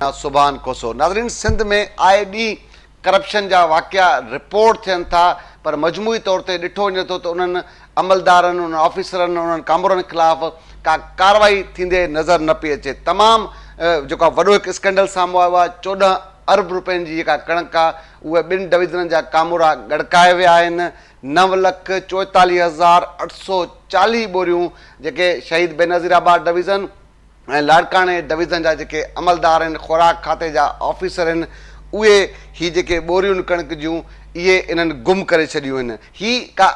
آهيان سبحان کوسو. ناظرين سنڌ ۾ آئي ڏينهن ڪرپشن جا واقعا رپورٽ ٿين ٿا پر مجموعي طور تي ڏٺو وڃي ٿو ته انهن عملدارن انهن آفيسرن انهن ڪامورن خلاف ڪا ڪارروائي ٿيندي نظر نه پئي اچي تمام جيڪو آهي وڏو هڪ اسڪينڊل سامهون آيو آهي 14 ارب روپين جي جيڪا ڪڻڪ آهي اهي ٻن ڊويزنن جا ڪامورا ڳڙڪائي ويا آهن 9,44,840 ٻوريون جيڪي شهيد بينظير آباد ڊويزن ۽ لاڙڪاڻي ڊويزن جا جيڪي عملدار آهن، خوراڪ کاتي جا آفيسر آهن، اهي هي جيڪي ٻوريون ڪڻڪ جون اهي انهن گم ڪري ڇڏيون آهن. هي ڪا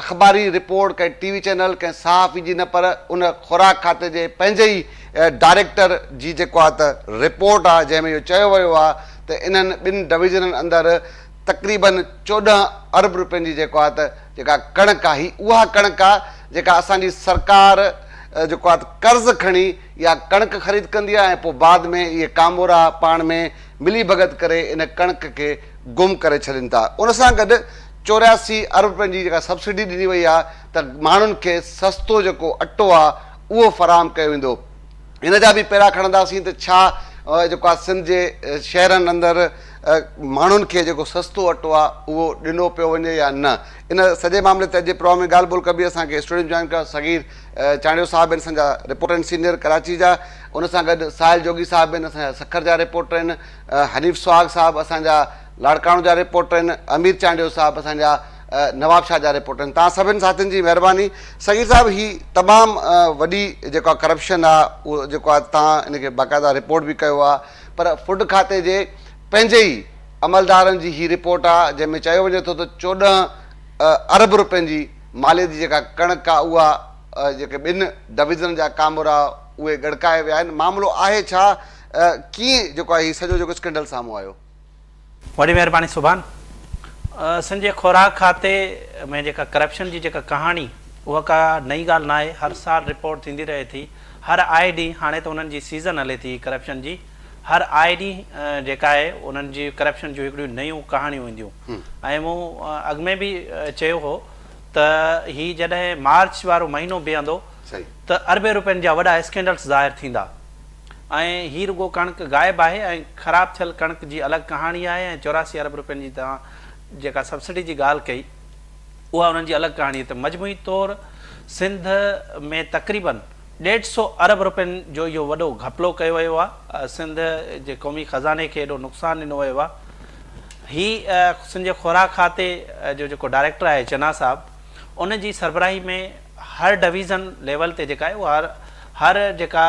اخباري رپورٽ ڪنهن ٽي وي چينل ڪنهن صحافي جي نه پر ان خوراڪ کاتي جي پنهنجي ئي ڊائريڪٽر جي جيڪو آهي ته رپورٽ آهي جنهن ۾ اهو چيو ويو آهي ته انهن ٻن ڊويزنن اندر تقريبن 14 ارب روپين جي جيڪو آهي ته جيڪا ڪڻڪ آهي هي اها ڪڻڪ آهي جيڪا اسان جي سرڪار جيڪو آهي ته قرض کڻي اها ڪڻڪ خريد ڪندي آهي ۽ پوء بعد ۾ اهي ڪامورا پاڻ ۾ ملي ڀڳت ڪري ان ڪڻڪ کي گم ڪري ڇڏين ٿا. ان سان گڏ 84 ارب روپين جي جيڪا سبسڊي ڏني وئي آهي ته ماڻهن کي سستو جيڪو اٽو آهي اهو فراهم ڪيو ويندو. ان جا به پيرا کڻنداسين ته ڇا جيڪو آهي سنڌ جي شهرن اندر ماڻهن کي جيڪو سستو اٽو آهي اهو ڏنو پيو وڃي يا نه. ان سڄي معاملي تي اڄ جي پروگرام ۾ ڳالهه ٻولهه ڪبي. اسان کي اسٽوڊيو ۾ جوائن ڪيو صغير چانڊيو صاحب آهن اسان جا رپورٽر آهن سينيئر ڪراچي جا، ان سان گڏ ساحل جوڳي صاحب آهن اسان جا سکر جا رپورٽر آهن، حنيف سهاڳ صاحب اسان جا لاڙڪاڻو جا رپورٽر آهن، امير چانڊيو صاحب اسان جا نوابشاهه جا رپورٽر آهن. توهان سڀن ساٿين جي مهرباني. صغير صاحب هي تمام وڏي جيڪا ڪرپشن آهي اهو جيڪو آهي توهان ان کي باقاعده رپورٽ به ڪيو آهي پر فوڊ کاتي جي پنهنجي ئي عملدارن جي هي رپورٽ آهي جنهن ۾ چيو وڃي ٿو ته 14 ارب روپين جي ماليت جي جيڪا ڪڻڪ آهي اها جيڪي ٻن ڊويزنن جا ڪامورا اهي ڳڙڪائي ويا آهن. معاملو آهي ڇا؟ ڪيئن جيڪو آهي هي سڄو جيڪو اسڪينڊل سامهون آيو؟ وڏي مهرباني سبحان. سنڌ جي خوراڪ کاتي ۾ جيڪا ڪرپشن جي جيڪا ڪهاڻي اها ڪا نئين ڳالهه ناهي هر سال رپورٽ ٿيندي رهي ٿي هر آئي ڏينهن هاڻي ته انهن جي سيزن هلي ٿي ڪرپشن جي هر آئي ڏينهن جيڪا آهي انهن جي ڪرپشن جون هڪڙيون نيون ڪهاڻيون اينديون ۽ مون اڳ ۾ به چيو هو ته هي جڏهن مارچ وارو مهينو بيهندو ته اربين روپين جا وڏا اسڪينڊلس ظاهر ٿيندا ۽ هي رڳو ڪڻڪ غائب آهي ۽ خراب ٿيل ڪڻڪ جي الڳ ڪهاڻي آهي ۽ 84 ارب روپين جي توهان جيڪا سبسڊي جي ڳالهه ڪئي اها انهن جي الڳ ڪهاڻي ته مجموعي طور سنڌ ۾ تقريبن ڏيڍ سو ارب روپين جو اهو وڏو گهپلو ڪيو ويو آهي، سنڌ جي قومي خزاني کي ايڏو نقصان ڏنو ويو آهي. هي سنڌ جي خوراڪ کاتي جو جيڪو ڊائريڪٽر آهي چنا صاحب ان جي سربراهي ۾ هر ڊويزن ليول تي جيڪا آهي اها هر جيڪا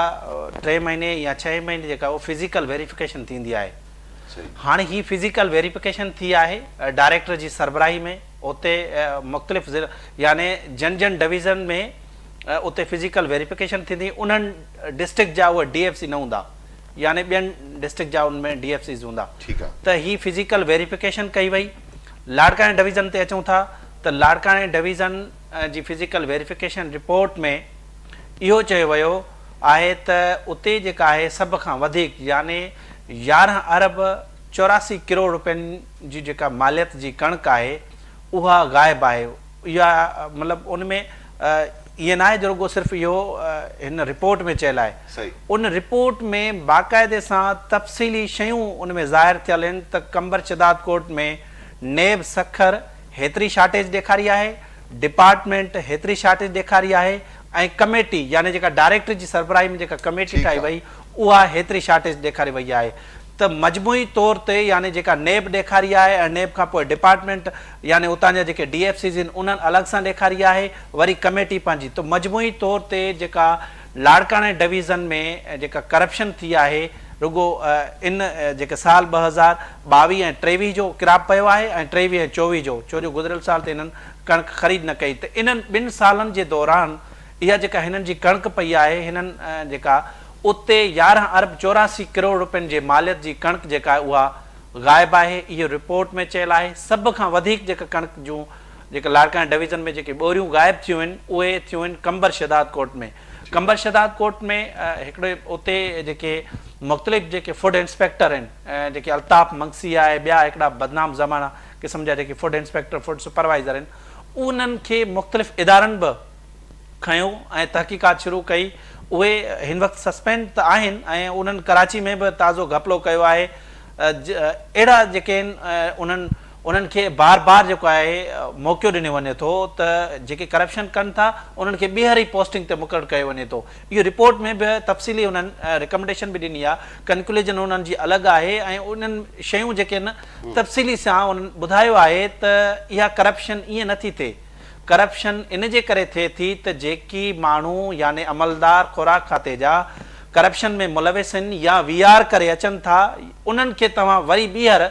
ٽئين مهيني يا ڇهين مهيني جيڪا اهو فزيڪل ويريفڪيشن ٿيندي آهي. هاڻي هي فزيڪل ويريفڪيشن ٿي آهي ڊائريڪٽر جي سربراهي ۾ اتي مختلف يعني جن جن ڊويزن ۾ اتي فزيڪل ويريفڪيشن ٿيندي انهن ڊسٽرڪٽ جا اهي ڊي ايف سي نه هوندا يعني ٻين ڊسٽرڪٽ جا ان ۾ ڊي ايف سيز هوندا ته هي فزيڪل ويريفڪيشن ڪئي وئي لاڙڪاڻي ڊويزن تي اچون ٿا ته لاڙڪاڻي ڊويزن جي فزيڪل ويريفڪيشن رپورٽ ۾ اهو چيو ويو آهي ته اتي جيڪا آهي سڀ کان وڌيڪ يعني 11 ارب 84 ڪروڙ روپين جي جيڪا ماليت جي ڪڻڪ آهي اها غائب آهي اها مطلب ان ۾ ائين ناهي جو رڳو صرف اهو هن رپورٽ ۾ چيل آهي ان رپورٽ ۾ باقاعدي سان تفصيلي شيون ان ۾ ظاهر ٿيل آهن ته قمبر شھداد ڪوٽ ۾ نيب سکر هيتري شارٽيج ڏيکاري آهي ڊپارٽمينٽ هيتري شارٽيج ڏيکاري آهي ۽ ڪميٽي يعني جيڪا ڊائريڪٽر جي سربراهي ۾ جيڪا ڪميٽي ٺاهي وئي اها هيتري شارٽيج ڏيکاري وئي آهي ته مجموعي طور تي يعني جيڪا نيب ڏيکاري آهي ۽ نيب کان پوء ڊپارٽمينٽ يعني اتان جا جيڪي ڊي ايف سيز آهن انهن الڳ سان ڏيکاري آهي وري ڪميٽي پنهنجي ته مجموعي طور تي جيڪا لاڙڪاڻي ڊويزن ۾ جيڪا ڪرپشن ٿي آهي رڳو ان جيڪي سال 2022 ۽ 23 جو ڪراپ پيو آهي ۽ 23 ۽ 24 جو ڇو جو گذريل سال ته انهن ڪڻڪ خريد نه ڪئي ته انهن ٻن سالن جي دوران اها جيڪا هنن جي ڪڻڪ پئي آهي هنن جيڪا اتي 11 ارب 84 ڪروڙ روپين جي ماليت جي ڪڻڪ جيڪا آهي اها غائب آهي اهو رپورٽ ۾ چيل آهي سڀ کان وڌيڪ جيڪا ڪڻڪ جون جيڪا لاڙڪاڻي ڊويزن ۾ جيڪي ٻوريون غائب ٿيون آهن اهي ٿيون آهن قمبر شهداد ڪوٽ ۾ قمبر شهداد ڪوٽ ۾ هڪڙي اتي جيڪي مختلف جيڪي فوڊ انسپيڪٽر آهن جيڪي الطاف منگسي آهي ٻيا هڪڙا بدنام زمانه قسم جا جيڪي فوڊ انسپيڪٽر فوڊ سپروائيزر آهن انهن کي مختلف ادارن به کنيو ۽ تحقيقات شروع ڪئي. اهي هن وقت سسپينڊ ته آهن ۽ انهن ڪراچي ۾ به تازو گهپلو ڪيو آهي اهڙا جيڪي آهن انهن انهن کي بار بار جيڪو آهي موقعو ڏنو وڃي ٿو ته جيڪي ڪرپشن ڪن ٿا انهن کي ٻيهر ئي پوسٽنگ تي مقرر ڪيو وڃي ٿو اهو رپورٽ ۾ به تفصيلي انهن ريڪمنڊيشن به ڏني آهي ڪنڪلوجن انهن جي الڳ آهي ۽ انهن شيون جيڪي آهن تفصيلي سان انهن ٻڌايو آهي ته اها ڪرپشن ائين نٿي ٿئي ڪرپشن ان جي ڪري ٿئي ٿي ته جيڪي ماڻهو يعني عملدار خوراڪ کاتي جا ڪرپشن ۾ ملوث آهن يا وي آر ڪري اچن ٿا انهن کي توهان وري ٻيهر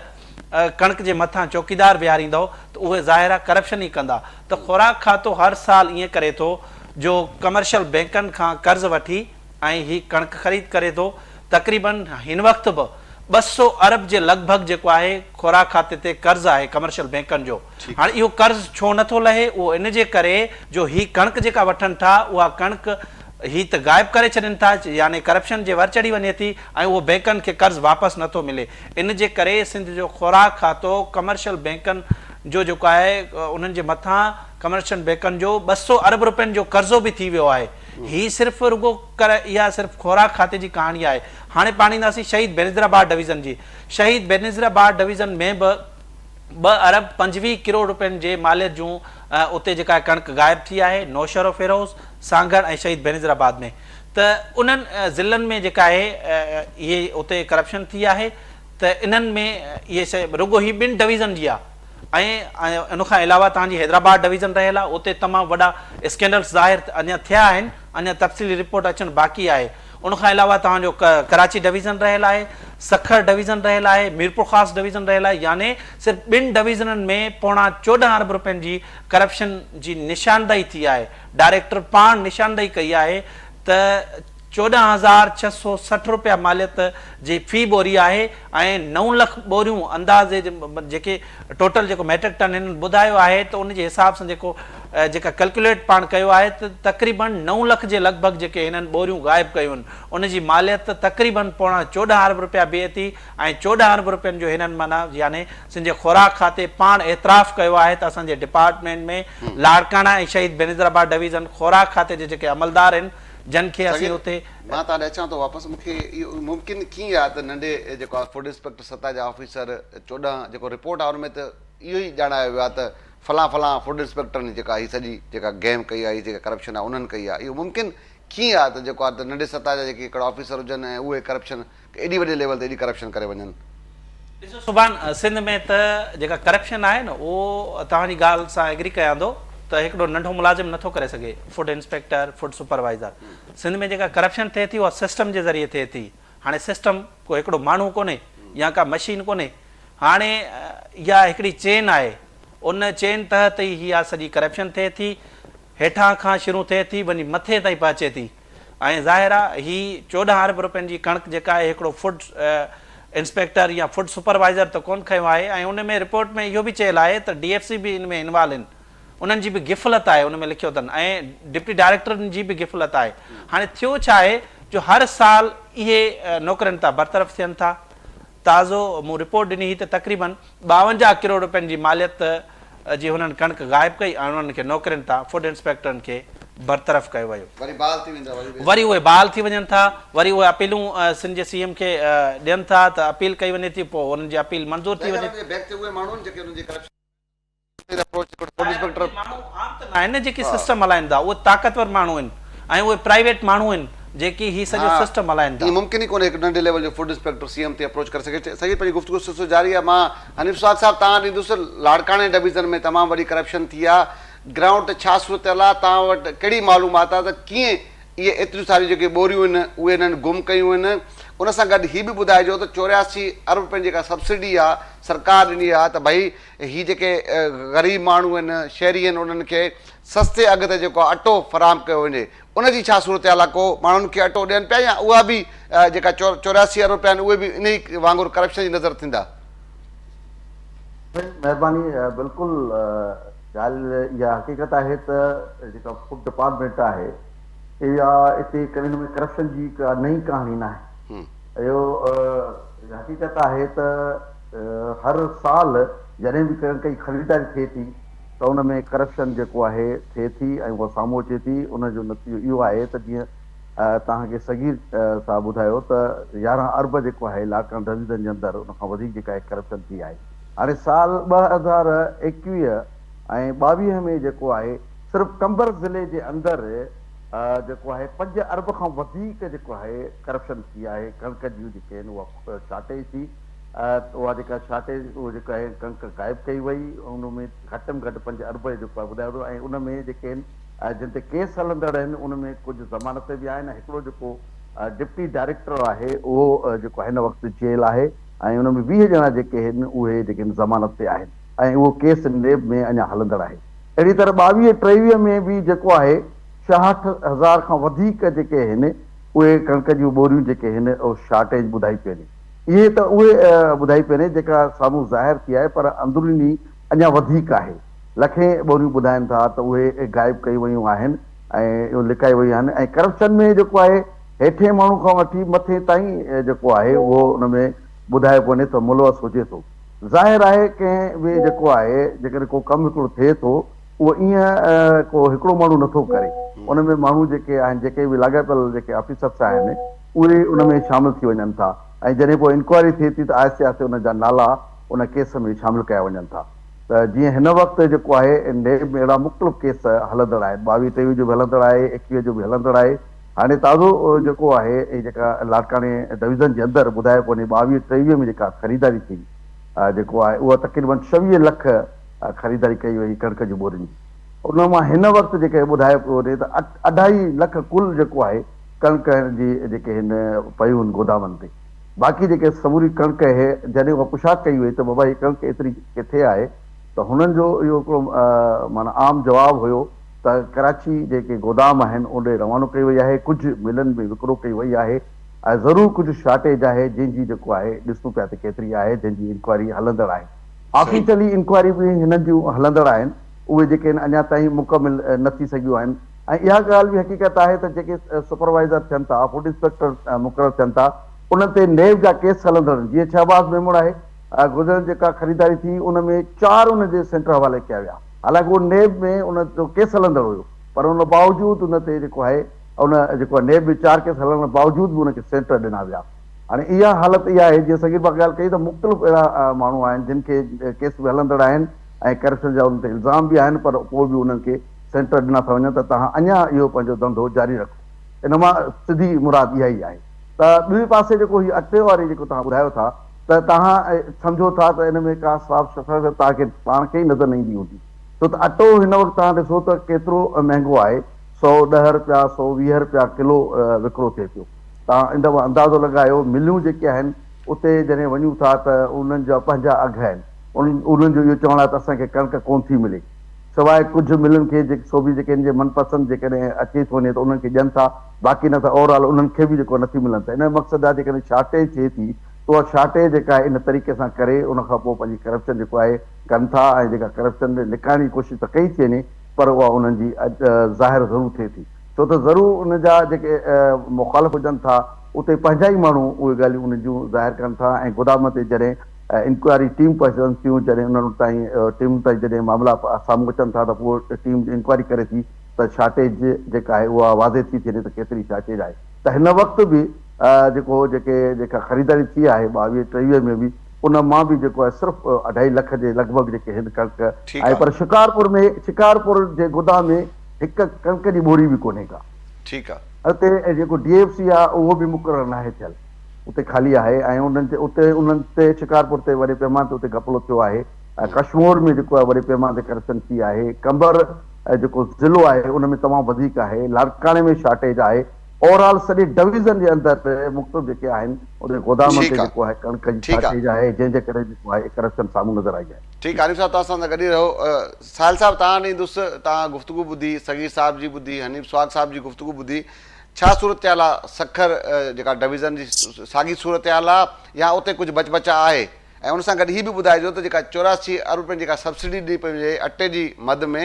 ڪڻڪ جي مٿان چوڪيدار ويهاريندؤ ته اهي ظاهر آهي ڪرپشن ئي ڪندا ته خوراڪ کاتو هر سال ائين ڪري ٿو جو ڪمرشل بينڪن کان قرض وٺي ۽ هي ڪڻڪ خريد ڪري ٿو تقريبن هن وقت به 200 ارب جي لڳ ڀڳ جيڪو آهي خوراڪ کاتي تي قرض آهي ڪمرشل بينڪن جو هاڻي اهو قرض ڇو نه ٿو لهي؟ اهو ان جي ڪري جو هي ڪڻڪ جيڪا وٺن ٿا اها ڪڻڪ هي ته غائب ڪري ڇڏين ٿا يعني ڪرپشن جي ور چڙهي وڃي ٿي ۽ اهو بينڪن کي قرض واپس نه ٿو ملي ان جي ڪري سنڌ جو خوراڪ کاتو ڪمرشل بينڪن جو جيڪو آهي انهن جي مٿان ڪمرشل بينڪن جو 200 ارب روپين جو قرضو به ٿي ويو آهي هي صرف رڳو اها صرف خوراڪ کاتي جي ڪهاڻي آهي هاڻي پاڻ اينداسين شهيد بينظيرآباد ڊويزن جي شهيد بينظيرآباد ڊويزن ۾ به ٻه ارب 25 ڪروڙ روپين جي ماليت جون اتي جيڪا ڪڻڪ غائب ٿي آهي نوشهروفيروز، سانگهڙ ۽ شهيد بينظير آباد ۾ ته انهن ضلعن ۾ جيڪا آهي اهي اتي ڪرپشن ٿي آهي ته انهن ۾ اهي شيء رڳو هي ٻن ڊويزن جي آهي ۽ ان کان علاوه توهان جي حيدرآباد ڊويزن رهيل آهي اتي تمام وڏا اسڪينڊلس ظاهر اڃا ٿيا آهن اڃا تفصيلي رپورٽ اچڻ باقي آهي. ان کان علاوه توهان جو ڪراچي ڊويزن رهيل آهي، سکر ڊويزن رهيل آهي، ميرپورخاص ڊويزن رهيل آهي يعني صرف ٻن ڊويزنن ۾ پوڻا 14 ارب روپين جي ڪرپشن جي نشاندهي ٿي آهي، ڊائريڪٽر پاڻ نشاندهي ڪئي آهي ته 14660 روپيا ماليت جي في ٻوري آهي ۽ نو لک ٻوريون اندازي جيڪي ٽوٽل جيڪو ميٽرڪ ٽن هنن ٻڌايو آهي ته ان جي حساب سان جيڪو جيڪا ڪلڪيوليٽ پاڻ ڪيو آهي ته تقريبن نو لک جي لڳ ڀڳ جيڪي هنن ٻوريون غائب ڪيون آهن ان جي ماليت تقريبن پوڻا 14 ارب روپيا بيهي ٿي ۽ 14 ارب روپين جو هنن معنيٰ يعني سنڌ جي خوراڪ کاتي پاڻ اعتراف ڪيو آهي ته اسان جي ڊپارٽمينٽ ۾ لاڙڪاڻا ۽ شهيد بينظير آباد ڊويزن خوراڪ کاتي جي جيڪي عملدار آهن جن کي اسين اتي مان توهان ڏي اچان ٿو واپس مون کي اهو ممڪن ڪيئن آهي ته ننڍي جيڪو آهي فوڊ انسپيڪٽر سطح جا آفيسر 14 جيڪو رپورٽ آهي ان ۾ ته اهو ئي ڄاڻايو ويو آهي ته فلان فلان فوڊ انسپيڪٽرن جيڪا هي سڄي جيڪا گيم ڪئي آهي هي جيڪا ڪرپشن آهي انهن ڪئي آهي اهو ممڪن ڪيئن آهي ته جيڪو آهي ته ننڍي سطح جا جيڪي هڪڙا آفيسر هجن ۽ اهي ڪرپشن ايڏي وڏي ليول تي ايڏي ڪرپشن ڪري وڃن. ڏسو سبحان سنڌ ۾ ته جيڪا ڪرپشن آهي نه اهو توهان جي ڳالهه سان ايگري ڪيان ٿو ته هڪڙو ننڍو ملازم نٿو ڪري سگهي food inspector food supervisor Sindh ۾ جيڪا ڪرپشن ٿئي ٿي اها سسٽم جي ذريعي ٿئي ٿي هاڻي سسٽم ڪو هڪڙو ماڻهو ڪونهي يا ڪا مشين ڪونهي هاڻي اها هڪڙي چين آهي ان چين تحت ئي اها سڄي ڪرپشن ٿئي ٿي هيٺان کان شروع ٿئي ٿي وڃي مٿي تائين پهچي ٿي ۽ ظاهر آهي هي 14 ارب روپين جي ڪڻڪ جيڪا آهي هڪڙو فوڊ انسپيڪٽر يا فوڊ سپروائيزر ته ڪونه کنيو آهي ۽ ان ۾ رپورٽ ۾ اهو به چيل آهي ته ڊي ايف سي به ان ۾ انوالو آهن انهن جي به غفلت آهي ان ۾ لکيو اٿن ۽ ڊپٽي ڊائريڪٽرن جي به غفلت آهي هاڻي ٿيو ڇا آهي جو هر سال اهي نوڪرين تان برطرف ٿين ٿا تازو مون رپورٽ ڏني هئي ته تقريبن 52 ڪروڙ روپين جي ماليت جي هنن ڪڻڪ غائب ڪئي ۽ انهن کي نوڪرين تان فوڊ انسپيڪٽرن کي برطرف ڪيو ويو. وري بحال ٿي ويندا وري وري اهي بحال ٿي وڃن ٿا وري اهي اپيلون سنڌ جي سي ايم کي ڏين ٿا ته اپيل ڪئي وڃي ٿي پوء انهن جي اپيل منظور ٿي وڃي ٿي. بيڪ تي اهي ماڻهو آهن جيڪي انهن جي ڪرپشن ظاهر آهي ماڻهو عام ته ناهن نه جيڪي سسٽم هلائين ٿا اهي طاقتور ماڻهو آهن ۽ اهي پرائيويٽ ماڻهو آهن جيڪي هي سڄو سسٽم هلائين ٿا. ائين ممڪن ئي ڪونهي هڪ ننڍي ليول جو فوڊ انسپيڪٽر سي ايم تي اپروچ ڪري سگهي. سيد پنهنجي گفتگو سلسلو جاري آهي مان حنيف سهاڳ صاحب تان ڏيندس لاڙڪاڻي ڊويزن ۾ تمام وڏي ڪرپشن ٿي آهي گرائونڊ تي ڇا صورتحال آهي توهان وٽ ڪهڙي معلومات آهي ته ڪيئن اهي ايتريون ساريون جيڪي ٻوريون آهن اهي هنن گم ڪيون آهن ان سان گڏ هي به ٻڌائجو ته 84 ارب روپين جيڪا سبسڊي آهي سرڪار ڏني آهي ته ڀئي هي جيڪي غريب ماڻهو آهن، شهري آهن انهن کي سستي اگهه تي جيڪو آهي اٽو فراهم ڪيو وڃي ان جي ڇا صورتحال آهي ڪو ماڻهن کي اٽو ڏين پيا يا اها به جيڪا 84 ارب رپيا آهن اهي به انهي وانگر ڪرپشن جي نظر ٿيندا. سائين مهرباني بلڪل ڳالهه اها حقيقت آهي ته جيڪا فوڊ ڊپارٽمينٽ آهي اها اتي ان ۾ ڪرپشن جي ڪا نئين ڪهاڻي ناهي اهو حقيقت آهي ته هر سال جڏهن به ڪڻڪ جي خريداري ٿئي ٿي ته ان ۾ ڪرپشن جيڪو آهي ٿئي ٿي ۽ اها سامهون اچي ٿي ان جو نتيجو اهو آهي ته جيئن توهان کي صغير صاحب ٻڌايو ته 11 ارب جيڪو آهي لاڙڪاڻه ڊويزن جي اندر ان کان وڌيڪ جيڪا آهي ڪرپشن ٿي آهي. هاڻي سال 2021 ۽ 22 ۾ جيڪو آهي صرف قمبر ضلعي جي اندر جيڪو آهي 5 ارب کان وڌيڪ جيڪو آهي ڪرپشن ٿي آهي، ڪڻڪ جون جيڪي آهن اها شارٽيج ٿي، اها جيڪا شارٽيج اهو جيڪو آهي ڪڻڪ غائب ڪئي وئي ان ۾ گهٽ ۾ گهٽ 5 ارب جيڪو آهي ٻڌايو ويو ۽ ان ۾ جيڪي آهن جن تي ڪيس هلندڙ آهن ان ۾ ڪجهه ضمانت به آهن ۽ هڪڙو جيڪو ڊپٽي ڊائريڪٽر آهي اهو جيڪو هن وقت جيل آهي ۽ ان ۾ 20 ڄڻا جيڪي آهن اهي جيڪي آهن ضمانت تي آهن ۽ اهو ڪيس نيب ۾ اڃا هلندڙ آهي. اهڙي طرح 22 23 ۾ به جيڪو آهي 66 هزار کان وڌيڪ جيڪي آهن اهي ڪڻڪ جون ٻوريون جيڪي آهن اهو شارٽيج ٻڌائي پئي وڃي. اهي ته اهي ٻڌائي پئي وڃي جيڪا سامهون ظاهر ٿي آهي پر اندروني اڃا وڌيڪ آهي. لکين ٻوريون ٻڌائين ٿا ته اهي غائب ڪيون ويون آهن ۽ لڪايون ويون آهن ۽ ڪرپشن ۾ جيڪو آهي هيٺين ماڻهو کان وٺي مٿي تائين جيڪو آهي اهو ان ۾ ٻڌايو پيو وڃي ته ملوث هجي ٿو. ظاهر آهي ڪنهن به جيڪو آهي جيڪڏهن ڪو ڪم هڪڙو ٿئي ٿو اهو ائين ڪو هڪڙو ماڻهو نٿو ڪري ان ۾ ماڻهو جيڪي آهن جيڪي به لاڳاپيل جيڪي آفيسرس آهن اهي ان ۾ شامل ٿي وڃن ٿا ۽ جڏهن پوء انڪوائري ٿئي ٿي ته آهستي آهستي انهن جا نالا ان ڪيس ۾ شامل ڪيا وڃن ٿا ته جيئن هن وقت جيڪو آهي نيب ۾ اهڙا مختلف ڪيس هلندڙ آهن 22 23 جو به هلندڙ آهي 21 جو به هلندڙ آهي هاڻي تازو جيڪو آهي هي جيڪا لاڙڪاڻي ڊويزن جي اندر ٻڌايو پيو وڃي 22 23 ۾ جيڪا خريداري ٿي جيڪو آهي اها تقريبن 26 لک خريداري ڪئي وئي ڪڻڪ جي ٻورين جي ان مان هن وقت جيڪي ٻڌايو پيو وڃي ته اڍائي لک ڪل جيڪو آهي ڪڻڪ جي جيڪي هن پيون هن گودامن تي باقي جيڪي سموري ڪڻڪ اهي جڏهن اها پڇا ڪئي وئي ته بابا هي ڪڻڪ ايتري ڪٿي آهي ته هنن جو اهو هڪڙو معنيٰ عام جواب هيو ته ڪراچي جيڪي گودام آهن اوڏي روانو ڪئي وئي آهي، ڪجهه ملن ۾ وڪرو ڪئي وئي آهي ۽ ضرور ڪجهه شارٽيج آهي جنهن جي جيڪو آهي ڏسون پيا ته ڪيتري آهي جنهن جي انڪوائري هلندڙ آهي. آفيشلي انڪوائري به هنن جون هلندڙ آهن اهي جيڪي آهن اڃا تائين مڪمل نه ٿي سگهيون آهن ۽ اها ڳالهه به حقيقت آهي ته جيڪي سپروائيزر ٿين ٿا فوڊ انسپيڪٽر مقرر ٿين ٿا انهن تي نيب جا ڪيس هلندڙ آهن جيئن شهباز ميمڻ آهي گذريل جيڪا خريداري ٿي ان ۾ چار ان جي سينٽر حوالي ڪيا ويا. حالانڪ اهو نيب ۾ ان جو ڪيس هلندڙ هيو پر ان باوجود ان تي جيڪو آهي ان جيڪو آهي نيب ۾ چار ڪيس هلڻ باوجود به ان کي سينٽر ڏنا ويا. هاڻي اها حالت اها آهي جيئن صغير باغ ڳالهه ڪئي ته مختلف اهڙا ماڻهو آهن جن کي ڪيس به هلندڙ آهن ۽ ڪرپشن جا انهن تي الزام به آهن پر پوء به انهن کي سينٽر ڏنا ٿا وڃن ته توهان اڃا اهو پنهنجو ڌنڌو جاري رکو ان مان سڌي مراد اها ئي آهي ته ٻئي پاسي جيڪو هي اٽي واري جيڪو توهان ٻڌايو ٿا ته توهان سمجهو ٿا ته ان ۾ ڪا صاف شفافيت توهان کي پاڻ کي ئي نظر نه ايندي هوندي ڇو ته اٽو هن وقت توهان ڏسو ته ڪيترو مهنگو آهي 110 رپيا 120 رپيا ڪلو وڪرو ٿئي پيو توهان ان مان اندازو لڳايو ملون جيڪي آهن اتي جڏهن وڃون ٿا ته انهن جا پنهنجا اگهه آهن انهن جو اهو چوڻ آهي ته اسان کي ڪڻڪ ڪونه ٿي ملي سواء ڪجهه ملن کي جيڪي سو به جيڪي ان جي من پسند جيڪڏهن اچي ٿو وڃي ته انهن کي ڏين ٿا باقي نه ته اوور آل انهن کي به جيڪو نٿي ملن ته ان جو مقصد آهي جيڪڏهن شارٽيج ٿئي ٿي اها شارٽيج جيڪا آهي ان طريقي سان ڪري ان کان پوء پنهنجي ڪرپشن جيڪو آهي ڪن ٿا ۽ جيڪا ڪرپشن لڪائڻ جي ڪوشش ته ڪئي ٿي وڃي پر اها انهن جي ظاهر ضرور ٿئي ٿي ڇو ته ضرور ان جا جيڪي مخالف هجن ٿا اتي پنهنجا ئي ماڻهو اهي ڳالهيون انهن جون ظاهر ڪن ٿا ۽ گودام تي جڏهن انڪوائري ٽيم پهچن ٿيون جڏهن انهن تائين ٽيم تائين جڏهن معاملا سامهون اچن ٿا ته پوء ٽيم انڪوائري ڪري ٿي ته شارٽيج جيڪا آهي اها واضح ٿي ٿي وڃي ته ڪيتري شارٽيج آهي ته هن وقت به جيڪو جيڪي جيڪا خريداري ٿي آهي 22 23 ۾ به ان مان به جيڪو آهي صرف اڍائي لک جي لڳ ڀڳ جيڪي هن ڪڻڪ ٺيڪ آهي آ. پر شڪارپور ۾ شڪارپور جي گودام ۾ هڪ ڪڻڪ جي ٻوري به ڪونهي ڪا. ٺيڪ آ. اتي جيڪو ڊي ايف سي آهي اهو به مقرر ناهي ٿيل اتي خالي آهي ۽ انهن تي اتي انهن تي شڪارپور تي وڏي پيماني تي اتي گهپلو ٿيو آهي ۽ ڪشمور ۾ جيڪو آهي وڏي پيماني تي ڪرپشن ٿي آهي قمبر جيڪو ضلعو آهي ان ۾ تمام وڌيڪ آهي لاڙڪاڻي ۾ شارٽيج آهي اوور آل سڄي ڊويزن جي اندر مختلف جيڪي آهن ان گودامن تي ٺيڪ آ جيڪو آهي ڪڻڪ جي ٺيڪ آ. شارٽيج آهي جنهن جي ڪري جيڪو آهي ڪرپشن سامهون نظر آئي آهي. ٺيڪ حنيف صاحب توهان اسان سان گڏ ئي رهو ساحل صاحب توهان ڏي ايندس توهان گفتگو ٻڌي صغير صاحب جي ٻڌي حنيف سهاڳ صاحب جي گفتگو ٻڌي ڇا صورتحال آ سکر جيڪا ڊويزن جي ساڳي صورتحال آ يا اتي ڪجهه بچ بچا آهي ۽ ان سان گڏ هي به ٻڌائجو ته جيڪا 84 ارب رپين جيڪا سبسڊي ڏني پئي وڃي اٽي جي مد ۾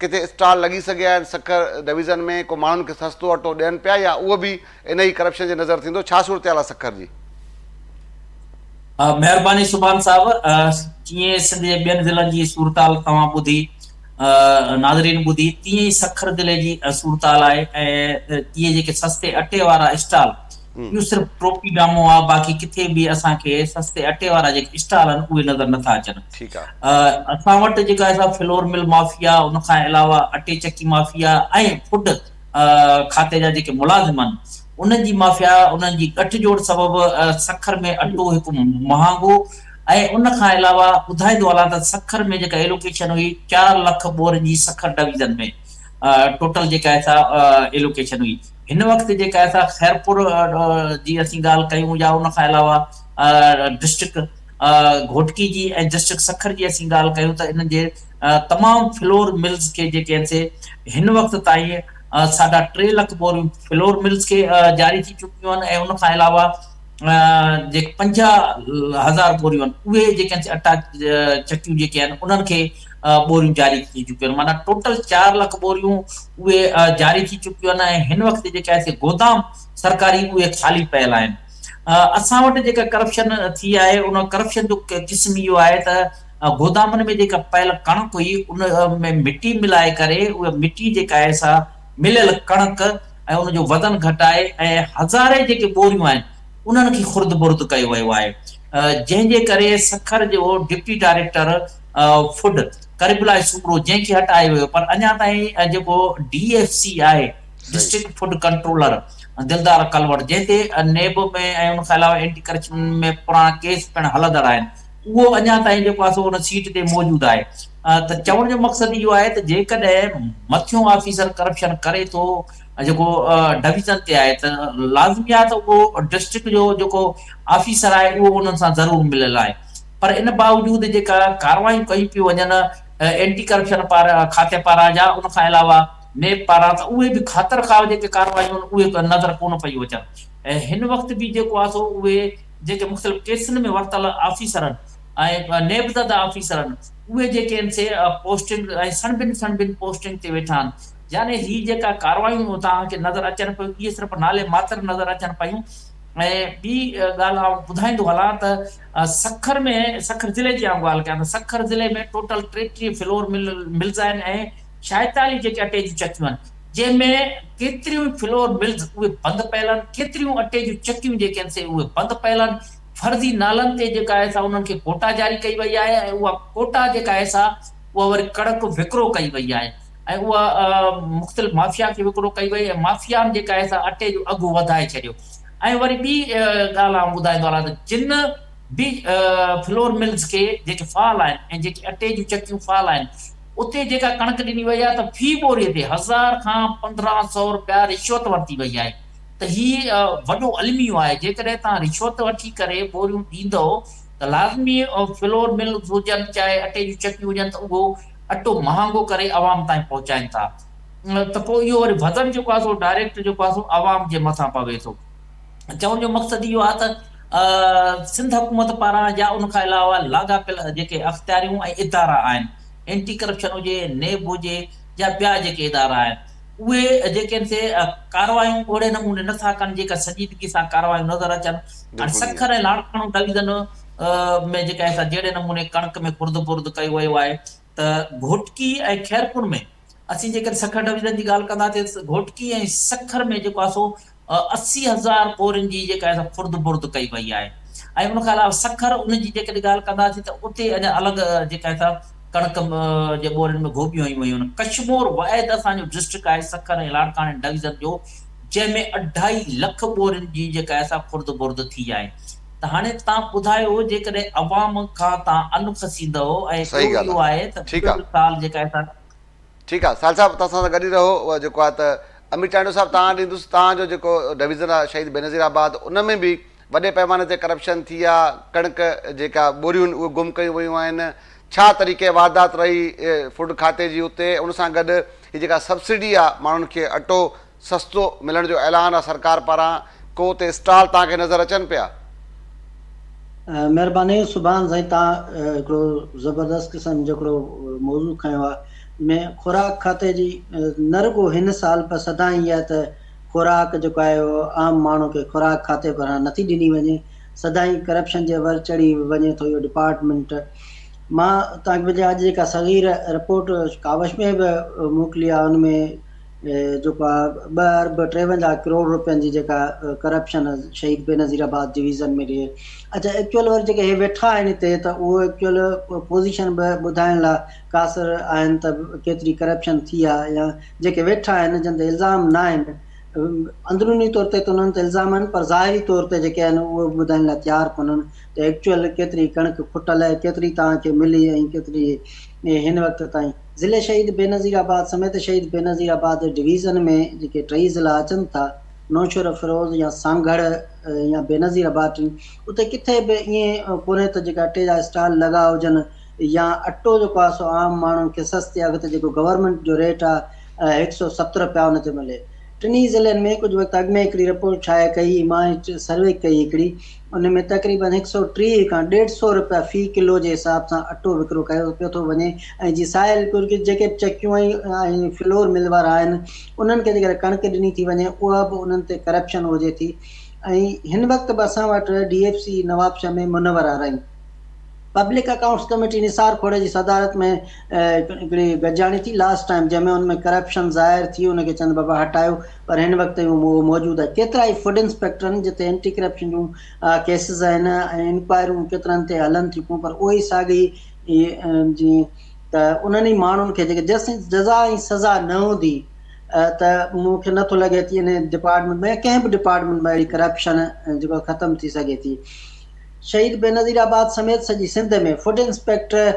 ڪٿي اسٽال لڳي سگهيا آهن سکر ڊويزن ۾ ڪو ماڻهن کي سستو اٽو ڏين پيا يا اهو به انهي ڪرپشن جي نظر ٿيندو ڇا صورتحال آهي سکر جي؟ مهرباني سبحان صاحب جيئن سنڌ جي ٻين ضلعن جي صورتحال توهان ٻڌي ناظرين ٻڌي تيئن ئي سکر ضلعي جي صورتحال آهي ۽ اهي جيڪي سستي اٽي وارا اسٽال اهو صرف ٽوپي ڊرامو آهي باقي ڪٿي به اسان کي سستي اٽي وارا جيڪي اسٽال آهن اهي نظر نٿا اچن. اسان وٽ جيڪا آهي سا فلور مل مافيا ان کان علاوه اٽي چڪي مافيا ۽ فوڊ کاتي جا جيڪي ملازم آهن انهن جي مافيا انهن جي ڳٺ جوڙ سبب سکر ۾ اٽو هڪ مهانگو ۽ ان کان علاوه ٻڌائيندو هلان ته سکر ۾ جيڪا ايلوڪيشن هئي چار لک ٻورن جي سکر ڊويزن ۾ ٽوٽل جيڪا آهي سا ايلوڪيشن هئي هن وقت جيڪا آهي سا خيرپور جي اسين ڳالهه ڪيون يا ان کان علاوه ڊسٽرڪٽ گهوٽڪي جي ۽ ڊسٽرڪٽ سکر جي اسين ڳالهه ڪيون ته انهن جي تمام فلور ملز کي جيڪي آهن سي هن وقت تائين ساڍا ٽي لک ٻوريون فلور ملز کي جاري ٿي چڪيون آهن ۽ ان کان علاوه جيڪي 50,000 ٻوريون آهن اهي جيڪي آهن سي اٽا چڪيون جيڪي آهن انهن کي ٻوريون جاري ٿي چڪيون آهن معنيٰ ٽوٽل 4 لک ٻوريون اهي جاري ٿي چڪيون آهن ۽ هن وقت جيڪا آهي سي گودام سرڪاري اهي خالي پيل آهن اسان وٽ جيڪا ڪرپشن ٿي آهي ان ڪرپشن جو قسم اهو آهي ته گودامن ۾ جيڪا پيل ڪڻڪ هئي ان ۾ مٽي ملائي ڪري اها مٽي جيڪا آهي سا مليل ڪڻڪ ۽ ان جو وزن گهٽائي ۽ هزارين جيڪي ٻوريون آهن انهن کي خرد برد ڪيو ويو آهي جنهن جي ڪري سکر جو deputy director food Karbalai Soomro جنهن کي هٽايو ويو پر اڃا تائين جيڪو ڊي ايف سي آهي ڊسٽرڪٽ فوڊ ڪنٽرولر دلدار ڪلوڙ جنهن تي نيب ۾ ۽ ان کان علاوه اينٽي ڪرپشن ۾ پراڻا ڪيس پڻ هلندڙ آهن اهو اڃا تائين جيڪو آهي سو ان سيٽ تي موجود آهي ته چوڻ جو مقصد اهو آهي ته جيڪڏهن مٿيون آفيسر ڪرپشن ڪري ٿو جيڪو ڊويزن تي آهي ته لازمي آهي ته اهو ڊسٽرڪٽ جو جيڪو آفيسر آهي اهو انهن سان ضرور مليل آهي پر ان باوجود جيڪا ڪاروايون ڪيون پيون وڃن اينٽي ڪرپشن پارا کاتي پاران يا ان کان علاوه نيب پاران ته اهي به خاطر خواهه جيڪي ڪاروايون آهن اهي نظر ڪونه پيون اچن ۽ هن وقت به جيڪو آهي سو اهي جيڪي مختلف ڪيسن ۾ ورتل آفيسرن ۽ نيب زده آفيسرن اهي جيڪي آهن سي پوسٽنگ ۽ سڻڀين سڻڀين پوسٽنگ تي ويٺا آهن يعني هي جيڪا ڪاروايون توهان کي نظر اچن پيون اهي صرف نالي ماتر نظر اچن پيون ۽ ٻي ڳالهه آئون ٻڌائيندو هلان ته سکر ۾ سکر ضلعي جي آئون ڳالهه ڪيان ته سکر ضلعي ۾ ٽوٽل 33 فلور مل ملز آهن ۽ 46 جيڪي اٽي جون چڪيون آهن جنهن ۾ ڪيتريون ئي فلور ملز اهي بند پيل آهن، ڪيتريون اٽي جون چڪيون جيڪي آهن سي اهي بند پيل آهن، فرضي نالن تي جيڪا آهي سا انهن کي ڪوٽا جاري ڪئي وئي آهي ۽ اها ڪوٽا جيڪا آهي سا اها وري ڪڻڪ وڪرو ڪئي وئي آهي ۽ اها مختلف مافيا کي وڪرو ڪئي وئي ۽ مافيائن جيڪا آهي سا اٽي جو اگهه وڌائي ڇڏيو ۽ وري ٻي ڳالهه آئون ٻڌائيندو هلان ته جن به فلور ملز کي جيڪي فعال آهن ۽ جيڪي اٽي جون چڪيون فعال آهن اتي جيڪا ڪڻڪ ڏني وئي آهي ته في ٻوري تي هزار کان 1500 رپيا رشوت ورتي وئي آهي ته هي وڏو الميو آهي جيڪڏهن توهان رشوت وٺي ڪري ٻوريون ڏيندؤ ته لازمي فلور ملز هجن چاهي اٽي جون چڪيون هجن ته اهو اٽو مهانگو ڪري عوام تائين پهچائين ٿا ته پوء اهو وري وزن جيڪو آهي سو ڊائريڪٽ جيڪو آهي سو عوام جي مٿان پوي ٿو. چوڻ جو مقصد اهو آهي ته سنڌ حڪومت پاران يا ان کان علاوه لاڳاپيل جيڪي اختياريون ۽ ادارا آهن اينٽي ڪرپشن هجي، نيب هجي يا ٻيا جيڪي ادارا آهن اهي جيڪي آهن سي ڪارروايون اهڙي نموني نه ٿا ڪن جيڪا سنجيدگي سان ڪارروايون نظر اچن. هاڻي سکر ۽ لاڙڪاڻو ڊويزن ۾ جيڪا آهي سا جهڙي نموني ڪڻڪ ۾ خرد برد ڪيو ويو آهي ته گهوٽڪي ۽ خيرپور ۾ اسين جيڪڏهن سکر ڊويزن جي ڳالهه ڪنداسين ته گهوٽڪي ۽ سکر ۾ جيڪو آهي سو 80,000 ٻورين جي جيڪا آهي سا خرد برد ڪئي وئي آهي ۽ ان کان علاوه سکر ان جي جيڪڏهن ڳالهه ڪنداسين ته اتي اڃا الڳ جيڪا آهي سا ڪڻڪ جي ٻورين ۾ گهوٻيون هنيون ويون آهن. ڪشمور واحد اسان جو ڊسٽرڪٽ آهي سکر ۽ لاڙڪاڻي ڊويزن جو جنهن ۾ اڍائي لک ٻورين جي جيڪا آهي سا خرد برد ٿي آهي ته هاڻي توهان ٻڌايو جيڪڏهن عوام کان توهان ان کسيندؤ ۽ صحيح ٻيو ڳالهه اهو آهي آهي ته ٺيڪ ٻيو آهي. مثال جيڪا آهي سا ٺيڪ آ سال صاحب توهان سان گڏ ئي رهو جيڪو آ ته امير چانڊيو صاحب توهان ڏيندس توهان جو جيڪو ڊويزن آ شهيد بينظير آباد ان ۾ به وڏي پئماني تي ڪرپشن ٿي آ ڪڻڪ جيڪا ٻوريون اهي گم ڪيون ويون آهن ڇا طريقي واردات رهي فوڊ کاتي جي اتي ان سان گڏ هي جيڪا سبسڊي آ ماڻهن کي اٽو سستو ملڻ جو اعلان آ سرڪار پاران ڪو اتي اسٽال توهان کي نظر اچن پيا. مھرباني سبحان سائين توھان ھڪڙو زبردست قسم جو ھڪڙو موضوع کنيو آ ۾ خوراڪ کاتي جي نه رڳو ھن سال پر سدائين اھا ته خوراڪ جيڪو آھي اھو عام ماڻھو کي خوراڪ کاتي پاران نٿي ڏني وڃي سدائين ڪرپشن جي ور چڙھي وڃي ٿو اھو ڊپارٽمينٽ مان توهان کي ٻڌايان اڄ جيڪا صغير رپورٽ ڪاوش ۾ به موڪلي آهي ان ۾ جيڪو آهي ٻه ارب 53 ڪروڙ روپين جي جيڪا ڪرپشن شهيد بينظير آباد ڊويزن ۾ رهي. اڇا ايڪچوئل وري جيڪي هي ويٺا آهن هتي ته اهو ايڪچوئل پوزيشن به ٻڌائڻ لاء قاصر آهن ته ڪيتري ڪرپشن ٿي آهي يا جيڪي ويٺا آهن جن تي الزام نه آهن اندروني طور تي ته انهن تي الزام آهن پر ظاهري طور تي جيڪي آهن اهو به ٻڌائڻ لاء تيار ڪونهن ته ايڪچوئل ڪيتري ڪڻڪ کٽل آهي ڪيتري توهان کي ملي ۽ ڪيتري هن وقت تائين ضلعي شهيد بينظير آباد سميت شهيد بينظير آباد ڊويزن ۾ جيڪي ٽئي ضلعا اچن ٿا نوشهروفيروز يا سانگهڙ يا بينظير آباد اتي ڪٿي به ائين ڪونهي ته جيڪا اٽي جا اسٽال لڳا هجن يا اٽو جيڪو آهي سو عام ماڻهن کي سستي اگهه تي جيڪو گورنمينٽ جو ريٽ آهي هڪ سو ست رپيا ان تي ملي. ٽنهي ضلعن ۾ ڪجهه وقت اڳ ۾ هڪڙي رپورٽ شايع ڪئي هئي مان سروي ڪئي هڪڙي ان ۾ تقريبن هڪ سو 30 کان ڏيڍ سو رپيا في ڪلو جي حساب سان اٽو وڪرو ڪيو پيو ٿو وڃي ۽ جي ساحل پور جيڪي به چڪيون ۽ فلور مل وارا آهن انهن کي جيڪڏهن ڪڻڪ ڏني ٿي وڃي اها به انهن تي ڪرپشن هجي ٿي ۽ هن وقت به اسان وٽ D F C Nawabshah ۾ Munawar Arain public accounts committee Nisar Khuhro جي صدارت ۾ هڪڙي گڏجاڻي ٿي لاسٽ ٽائيم جنهن ۾ ان ۾ ڪرپشن ظاهر ٿي ان کي چند بابا هٽايو پر هن وقت تائين اهو موجود آهي ڪيترا ئي فوڊ انسپيڪٽرن جتي اينٽي ڪرپشن جون ڪيسز آهن ۽ انڪوائريون ڪيترن تي هلن ٿيون پيون پر اهي ئي ساڳي جي ته انهن ئي ماڻهن کي جيڪي جيسين جزا ۽ سزا نه هوندي ته مون کي نٿو لڳي ته ان ڊپارٽمينٽ ۾ ڪنهن به ڊپارٽمينٽ ۾ اهڙي ڪرپشن جيڪو ختم ٿي سگهي ٿي. شهيد بينظير آباد سميت سڄي سنڌ ۾ فوڊ انسپيڪٽر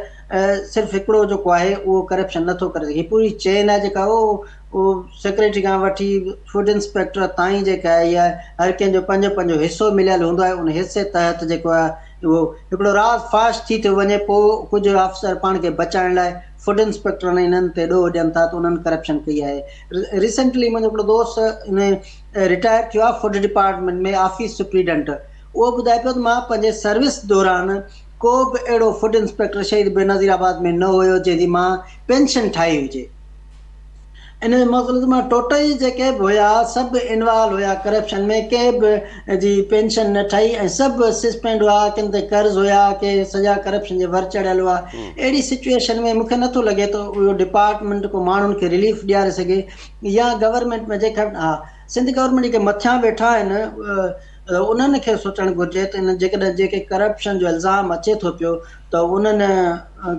صرف هڪڙو جيڪو آهي اهو ڪرپشن نٿو ڪري سگهي هي پوري چين آهي جيڪا اهو سيڪريٽري کان وٺي فوڊ انسپيڪٽر تائين جيڪا آهي اها هر ڪنهن جو پنهنجو پنهنجو حصو مليل هوندو آهي ان حصي تحت جيڪو آهي اهو هڪڙو راز فاش ٿي ٿو وڃي پوء ڪجهه آفيسر پاڻ کي بچائڻ لاء فوڊ انسپيڪٽرن انهن تي ڏوهه ڏين ٿا ته انهن ڪرپشن ڪئي آهي ريسنٽلي منهنجو هڪڙو دوست ان رٽائر ٿيو آهي فوڊ ڊپارٽمينٽ ۾ آفيس سپريڊنٽ اهو ٻڌائي پيو ته مان پنهنجي سروس دوران ڪو به اهڙو فوڊ انسپيڪٽر شهيد بينظير آباد ۾ نه هيو جنهن جي مان پينشن ٺاهي هجي. ان جو مطلب ته مان ٽوٽل جيڪي به هيا سڀ انوالو هيا ڪرپشن ۾ ڪنهن به جي پينشن نه ٺاهي ۽ سڀ سسپينڊ هئا ڪن تي قرض هيا ڪي سڄا ڪرپشن جي ور چڙهيل هئا اهڙي سچوئيشن ۾ مونکي نٿو لڳي ته اهو ڊپارٽمينٽ ڪو ماڻهن کي رليف ڏياري سگهي يا گورنمينٽ ۾ جيڪا ها سنڌ گورنمينٽ جيڪي مٿيان ويٺا آهن انهن کي سوچڻ گهرجي ته ان جيڪڏهن جيڪي ڪرپشن جو الزام اچي ٿو پيو ته انهن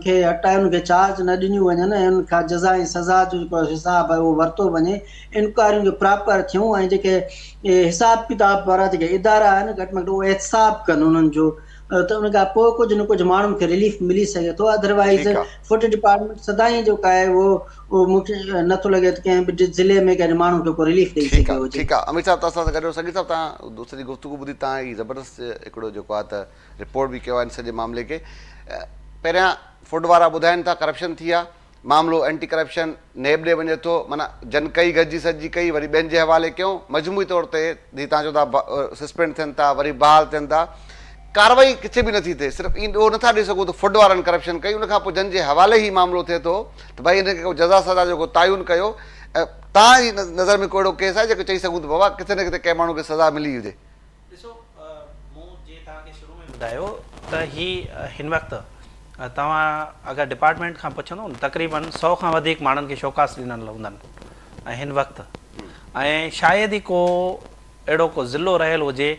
کي هٽائي انهن کي چارج نه ڏنيون وڃن ۽ انهن کان جزا ۽ سزا جو جيڪو حساب آهي اهو ورتو وڃي انڪوائريون جو پراپر ٿيون ۽ جيڪي حساب ڪتاب وارا جيڪي ادارا آهن گهٽ ۾ گهٽ اهو احتساب ڪن انهن جو ته ان کان پوء ڪجهه نه ڪجهه ماڻهن کي رليف ملي سگهي ٿو ادروائز فوڊ ڊپارٽمينٽ سدائين جو آهي اهو اهو مون کي نه ٿو لڳي ته ڪنهن به ضلعي ۾ ڪنهن ماڻهو کي ڪو رليف ڏئي ٺيڪ سگهيو آ هجي. ٺيڪ آ امير صاحب توهان سان گڏ سگير صاحب توهان دوست جي گفتگو ٻڌي توهان هي زبردست هڪڙو جيڪو آ ته رپورٽ به ڪيو آ ان سڄي معاملي کي پهريان فوڊ وارا ٻڌائن ٿا ڪرپشن ٿي آ معاملو اينٽي ڪرپشن نيب ڏي وڃي ٿو معنيٰ جن ڪئي گڏجي سڏجي ڪئي وري ٻين جي حوالي ڪيون مجموعي طور تي هي توهان چئو ٿا سسپينڊ ٿين ٿا وري بحال ٿين ٿا ڪارروائي ڪٿي به نٿي ٿئي صرف ائين ڏوهه نٿا ڏئي سگهون ته فوڊ وارن ڪرپشن ڪئي ان کان پوء جن جي حوالي هي معاملو ٿئي ٿو ته ڀائي هن کي ڪو جزا سزا جو ڪو تعين ڪيو توهان جي نظر ۾ ڪو اهڙو ڪيس آهي جيڪو چئي سگهون ته بابا ڪٿي نه ڪٿي ڪنهن ماڻهو کي سزا ملي هجي. ڏسو مون جيئن توهان کي شروع ۾ ٻڌايو ته هي هن وقت توهان اگر ڊپارٽمينٽ کان پڇندو نه تقريبن سئو کان وڌيڪ ماڻهن کي شوڪاس ڏنل هوندن ۽ هن وقت ۽ شايد ئي ڪو اهڙو ڪو ضلعو رهيل هجي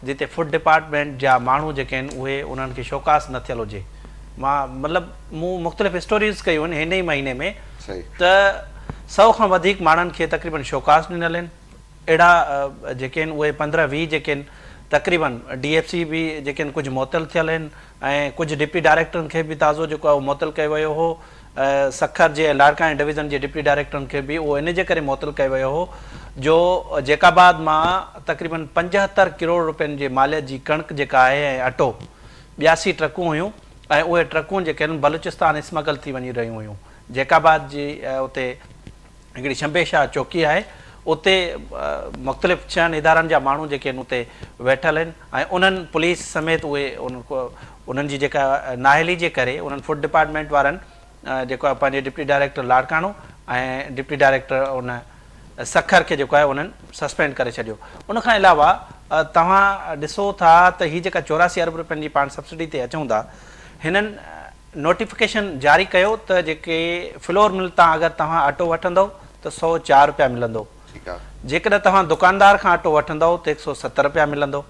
جتي فوڊ ڊپارٽمينٽ جا ماڻهو جيڪي آهن اهي انهن کي شوڪاس نه ٿيل هجي مان مطلب مون مختلف اسٽوريز ڪيون آهن هن ئي مهيني ۾ ته سئو کان وڌيڪ ماڻهن کي تقريبن شوڪاس ڏنل آهن اهڙا جيڪي آهن اهي 15 20 جيڪي آهن تقريبن ڊي ايف سي به جيڪي آهن ڪجهه معطل ٿيل آهن ۽ ڪجهه ڊپٽي ڊائريڪٽرن کي به تازو جيڪو آهي اهو معطل ڪيو ويو هو. سکر جي ۽ لاڙڪاڻي ڊويزن جي ڊپٽي ڊائريڪٽرن کي به اهو ان جي ڪري معطل ڪيو ويو هو جو جيڪب آباد مان تقريبن 75 ڪروڙ روپين جي ماليت جي ڪڻڪ جيڪا آهي ۽ اٽو 82 ٽرڪون هيون ۽ اهي ٽرڪون جيڪي آهن بلوچستان اسمگل ٿي وڃي رهيون هيون جيڪب آباد جي اتي هڪڙي شنبي شاهه چوڪي آهي اتي مختلف ڇهن ادارن جا ماڻهو جيڪي آهن اتي ويٺل آهن ۽ انهن پوليس سميت اهي انهن جي جيڪا نااهلي جي ڪري انهن فوڊ ڊپارٽمينٽ وارن جيڪو آهي پنهنجي deputy director Larkana ۽ deputy director ان سکر کي جيڪو آهي انهن سسپينڊ ڪري ڇڏيو ان کان علاوه توهان ڏسو ٿا ته هي جيڪا 84 ارب روپين جي پاڻ سبسڊي تي اچون ٿا هنن نوٽيفڪيشن جاري ڪيو ته جيڪي فلور مل تان اگر توهان اٽو وٺندؤ ته 104 رپيا ملندو. جيڪڏهن توهان دڪاندار کان اٽو وٺندؤ ته 107 رپيا ملندو.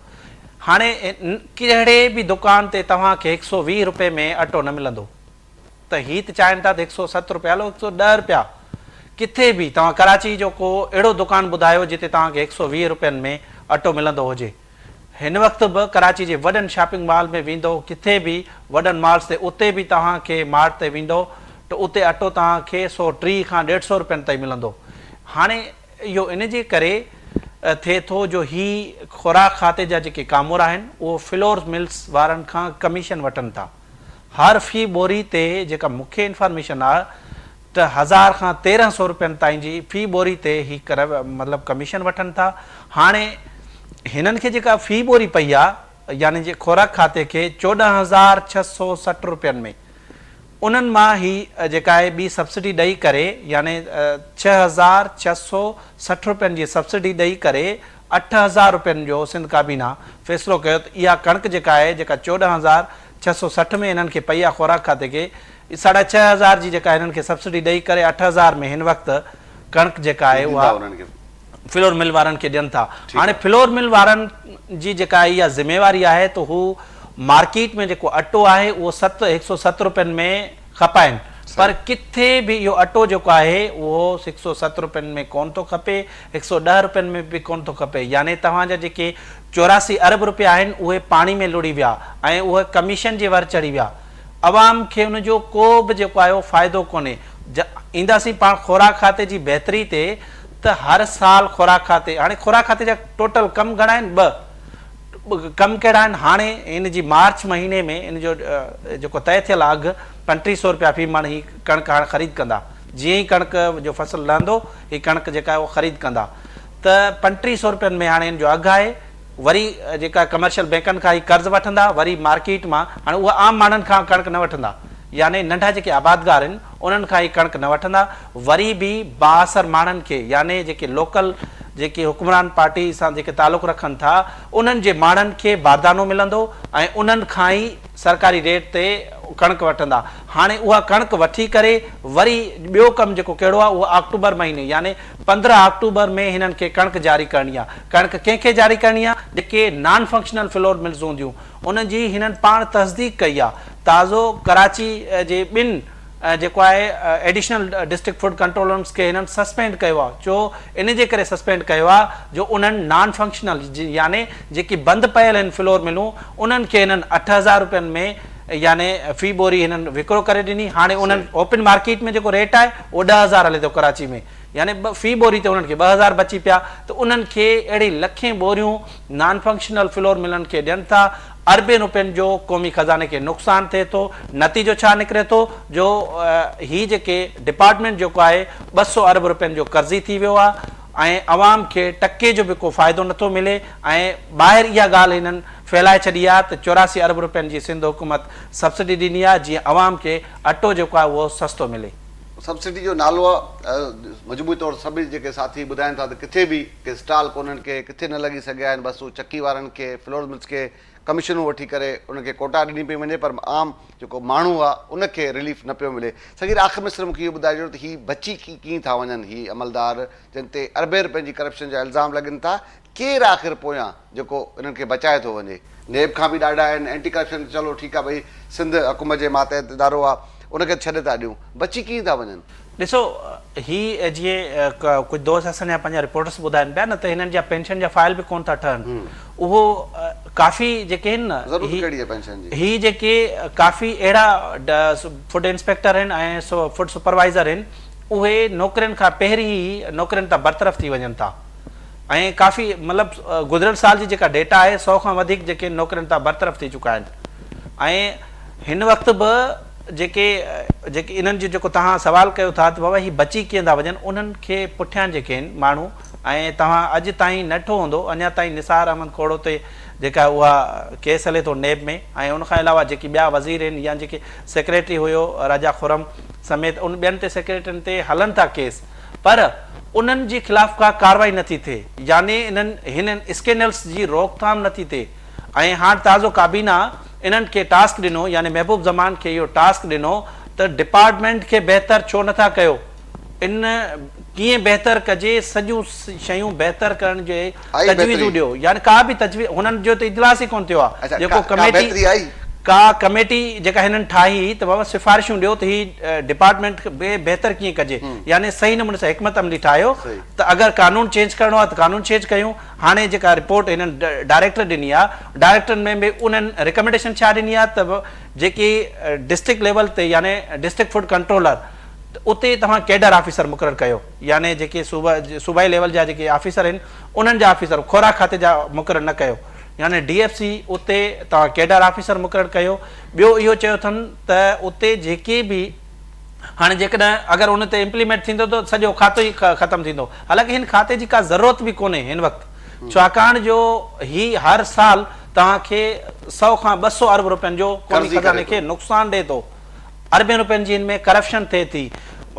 هاڻي ڪهڙي به دڪان تي توهان کي 120 رپئي ۾ اٽو نه ملندو. ته هي ته چاهين ٿا ته 107 رپيا هلو 110 رپيا. ڪٿي به توهان ڪراچي جو ڪو اهڙو دڪان ٻڌايو جتي توهان کي 120 رپين ۾ اٽو ملندو هجي. هن وقت به ڪراچي جي وڏن شاپنگ مال ۾ ويندؤ ڪٿي به وڏن مالز تي اتي به توهان کي مارٽ تي ويندؤ ته اتي اٽو توهان کي 130 کان 150 رپين تائين ملندو. هاڻي اهو ان جي ڪري ٿئي ٿو جو هي خوراڪ کاتي جا جيڪي ڪامورا آهن اهو فلور ملز وارن کان ڪميشن وٺن ٿا. هر في ٻوري تي جيڪا مون کي انفارميشن آ ته هزار کان 1300 روپين تائين جي في ٻوري تي هي مطلب ڪميشن وٺن ٿا. هاڻي هنن کي جيڪا في ٻوري پئي آ يعني جي خوراڪ کاتي کي 14660 روپين ۾ انهن مان هي جيڪا آهي ٻي سبسڊي ڏئي ڪري يعني 6660 روپين جي سبسڊي ڏئي ڪري 8000 روپين جو سنڌ ڪابينا فيصلو ڪيو ته اها ڪڻڪ جيڪا آهي جيڪا 14660 ۾ هنن کي پئي آهي خوراڪ کاتي کي ساڍا ڇهه هزار جي جيڪا هنن کي سبسڊي ڏئي ڪري 8000 ۾ هن وقت ڪڻڪ جيڪا آهي اها فلور مل وارن کي ڏين ٿا. هاڻي فلور مل وارن جي جيڪا اها ذميواري آهي ته هو مارڪيٽ ۾ جيڪو اٽو آهي اهو ست هڪ سو ست روپين ۾ کپائين پر ڪٿي به اهو اٽو جيڪو آهي اهو هڪ سو ست روپين ۾ ڪونه ٿو کپي هڪ سو ڏهه روپين ۾ به ڪونه ٿو کپي يعني توهان جا جيڪي 84 ارب روپيا آهن اهي پاڻي ۾ لڙهي ويا ۽ اهي ڪميشن جي ور چڙهي ويا عوام کي ان جو ڪو به جيڪو آهي اهو فائدو ڪونهي اينداسين پاڻ خوراڪ کاتي جي بهتري تي ته هر سال خوراڪ کاتي هاڻي خوراڪ کاتي جا ٽوٽل ڪم گهڻا آهن ٻه ڪم ڪهڙا آهن هاڻي ان جي مارچ مهيني ۾ ان جو جيڪو طئي ٿيل اگهه 3500 روپيا في مڻ هي ڪڻڪ هاڻي خريد ڪندا جيئن ئي ڪڻڪ جو فصل لهندو هي ڪڻڪ جيڪا آهي اهو خريد ڪندا ته 3500 روپين ۾ هاڻي ان جو اگهه آهي وري جيڪا ڪمرشل بينڪن کان هي قرض وٺندا وري مارڪيٽ مان هاڻي اها عام ماڻهن کان ڪڻڪ نه وٺندا يعني ننڍا جيڪي آبادگار آهن انهن کان هي ڪڻڪ نه وٺندا وري به بااثر ماڻهن کي يعني جيڪي لوڪل جيڪي حڪمران پارٽي سان جيڪي تعلق رکن ٿا انهن جي ماڻهن کي باردانو ملندو ۽ انهن کان ئي سرڪاري ريٽ تي ڪڻڪ وٺندا. هاڻي اها ڪڻڪ وٺي ڪري وري ٻيو ڪم جيڪو ڪهڙو آهي اهو آڪٽوبر مهيني يعني 15 آڪٽوبر ۾ هنن کي ڪڻڪ جاري ڪرڻي آهي. ڪڻڪ ڪنهن کي جاري ڪرڻي آهي؟ جيڪي نان فنڪشنل فلور ملز هونديون انهن جي هنن پاڻ تصديق ڪئي آهي. تازو ڪراچي جي ٻن جيڪو آهي ايڊيشنل ڊسٽرڪٽ فوڊ ڪنٽرولرز کي هنن سسپينڊ ڪيو آهي ڇو ان جي ڪري سسپينڊ ڪيو آهي جو انهن نان فنڪشنل يعني جيڪي بند پيل آهن فلور ملون انهن کي هنن 8000 روپين ۾ يعني في ٻوري هنن وڪرو ڪري ڏني هاڻي انهن اوپن مارڪيٽ ۾ جيڪو ريٽ آهي اهو 10000 هلي ٿو ڪراچي ۾ يعني في ٻوري تي انهن کي 2000 بچي پيا ته انهن کي اهڙي لکين ٻوريون نان فنڪشنل فلور ملن کي ڏين ٿا، اربين روپين جو قومي خزاني کي نقصان ٿئي ٿو، نتيجو ڇا نڪري ٿو جو هي جيڪي ڊپارٽمينٽ جيڪو آهي 200 ارب روپين جو قرضي ٿي ويو آهي ۽ عوام کي ٽڪي جو به ڪو فائدو نٿو ملي ۽ ٻاهر اها ڳالهه هنن ڦهلائي ڇڏي آهي ته 84 ارب روپين جي سنڌ حڪومت سبسڊي ڏني آهي جيئن عوام کي اٽو جيڪو آهي اهو سستو ملي. سبسڊي جو نالو آهي مجموعي طور سڀ جيڪي ساٿي ٻڌائين ٿا ته ڪٿي به ڪي اسٽال ڪونهن ڪي ڪٿي نه لڳي سگهيا آهن بس هو چڪي وارن کي فلور ملز کي ڪميشنون وٺي ڪري انهن کي ڪوٽا ڏني پئي وڃي پر عام جيڪو ماڻهو آهي ان کي رليف نه پيو ملي. صغير آخر ۾ صرف مونکي اهو ٻڌائجو ته هي بچي ڪيئن ٿا وڃن هي عملدار جن تي اربين رپين جي ڪرپشن جا الزام لڳن ٿا ڪير آخر پويان جيڪو انهن کي بچائي ٿو وڃي. نيب کان به ڏاڍا آهن اينٽي ڪرپشن ته چلو ٺيڪ آهي ڀئي سنڌ حڪومت جي ماتحت ادارو آهي ان کي ته ڇڏي ٿا ڏيون بچي ڪيئن ٿا وڃن. ڏسو هي جيئن ڪجهه دوست اسان جا پنهنجا رپورٽرس ٻڌائن پيا نه ته هنن جا پينشن جا فائل به ڪونه ٿا ٺهن اهو ڪافي جيڪي آهن نه ضرورت ڪهڙي آهي پينشن جي. هي جيڪي ڪافي اهڙا فوڊ انسپيڪٽر آهن ۽ فوڊ سپروائيزر آهن اهي نوڪرين کان پهرين ئي نوڪرين تان برطرف ٿي وڃن ٿا ۽ ڪافي مطلب گذريل سال جي جيڪا ڊيٽا آهي 100 کان وڌيڪ جيڪي نوڪرين تان برطرف ٿي چڪا آهن ۽ هن وقت به جيڪي جيڪي انهن جو جيڪو توهان سوال ڪيو ٿا ته بابا هي بچي ڪيئن ٿا وڃن انهن کي پٺيان جيڪي آهن ماڻهو ۽ توهان اڄ تائين نه ڏٺو هوندو اڃا تائين نثار احمد کوڙو تي جيڪا اها ڪيس هلي ٿو نيب ۾ ۽ ان کان علاوه جيڪي ٻيا وزير آهن يا جيڪي سيڪريٽري هيو راجا خرم سميت ان ٻين تي سيڪريٽرين تي هلن ٿا ڪيس پر انهن جي خلاف ڪا ڪارروائي نٿي ٿئي يعني انهن هنن اسڪينڊلس جي روڪٿام نٿي ٿئي ۽ هاڻ تازو ڪابينا انهن کي ٽاسڪ ڏنو يعني محبوب زمان کي اهو ٽاسڪ ڏنو ته ڊپارٽمينٽ کي بهتر ڇو نٿا ڪيو ان ڪيئن بهتر ڪجي سڄيون شيون بهتر ڪرڻ جي تجويزون ڏيو يعني ڪا به تجويز هنن جو ته اجلاس ئي ڪونه ٿيو آهي جيڪو ڪميٽي ڪا ڪميٽي جيڪا هنن ٺاهي ته بابا سفارشون ڏيو ته هي ڊپارٽمينٽ کي بهتر ڪيئن ڪجي يعني صحيح نموني سان حڪمت عملي ٺاهيو ته اگر قانون چينج ڪرڻو آهي ته قانون چينج ڪيون هاڻي جيڪا رپورٽ هنن ڊائريڪٽر ڏني آهي ڊائريڪٽرن ۾ به انهن ريڪمينڊيشن ڇا ڏني آهي ته جيڪي ڊسٽرڪٽ ليول تي يعني ڊسٽرڪٽ فوڊ ڪنٽرولر ته اتي توهان ڪيڊر آفيسر مقرر ڪيو يعني جيڪي صوبائي ليول جا جيڪي آفيسر آهن انهن جا آفيسر خوراڪ کاتي جا مقرر نه ڪيو يعني ڊي ايف سي اتي توهان ڪيڊر آفيسر مقرر ڪيو ٻيو اهو چيو اٿن ته اتي جيڪي به هاڻي جيڪڏهن اگر ان تي امپليمينٽ ٿيندو ته سڄو کاتو ئي ختم ٿيندو حالانڪه هن کاتي جي ڪا ضرورت به ڪونهي هن وقت ڇاڪاڻ جو هي هر سال توهان کي سئو کان 200 ارب روپين جو قومي خزاني کي نقصان ڏئي ٿو اربين روپين جي هن ۾ ڪرپشن ٿئي ٿي.